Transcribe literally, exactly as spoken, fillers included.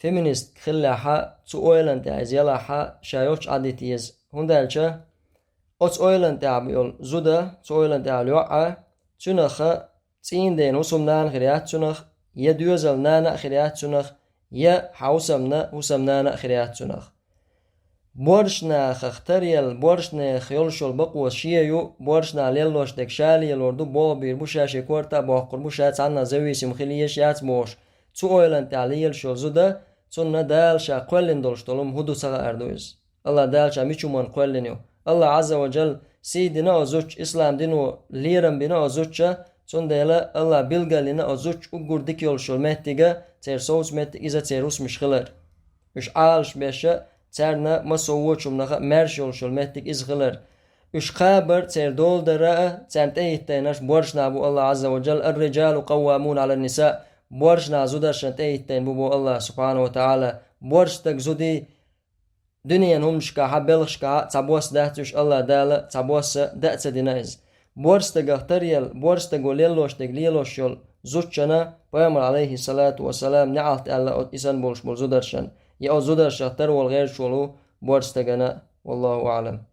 феминистка хиллехьа, цу ойлан тӀехь иза елахьа, ша йолчу Ӏадита еза. ХӀунда аьлча оцу ойлан тӀехь йолу зуда, цу ойлан тӀехь йолу йоӀа, цуьнах цӀийнден хӀусамнана хир яц цунах, я доьзал нана а хир яц цунах, я хьан хӀусамна хӀусамнана а хир яц цунах. Боьршнахах таръелла, боьршнех йолуш йолу бакъо шен ю, боьршнах леллош дерг ша лелор ду, бохабийр бу ша, шен корта а боккхур бу ша, цхьаннах зависим хила езаш яц бохуш, цу ойлан тӀехь лелаш йолу зуда, цунна Дала ша кхоьллина долуш долу хӀума хӀун ду ца хаар ду иза. АллахӀ Дала ша мича хӀуманна кхоьллина ю. АллахӀ Ӏазза ва Джалла сий дина оцу зудчу, ислам дино лерам бина оцу зудчу, цундела АллахӀ билгалйина оцу зудчу уггар дика йолуш йолу меттига, церан совца меттиг иза церан хӀусамаш хилар. Уьш Ӏалаш беша, царна массо а вочу хӀуманах а маьрша йолуш йолу меттиг иза хилар. Уьш кхабар, церан дола дара а, царна тӀехӀиттийнарш боьршнах бу. АллахӀ Ӏазза ва Джалла: «Ар-риджалу къаввамуна Ӏалан-ниса», боьршнах зударшна тӀехӀиттийна бу боху АллахӀ субхьанаху ва тагӀала. Боьрша стаг, зуда, дуьненан хӀуманашкахьа, белхашкахьа цхьабосса дац уьш, АллахӀ Дала цхьабосса дан а ца дина иза. Боьрша стагах таръелла, боьрша стаго леллош дерг лелош йолу зудчунна Пайхамара, Ӏалайхиссалату вассалам, неӀалт аьлла оцу и санна болуш болу зударшна. Я оцу зударшах тара волу гӀерташ волу боьрша стагана. Валлаху аӀлам.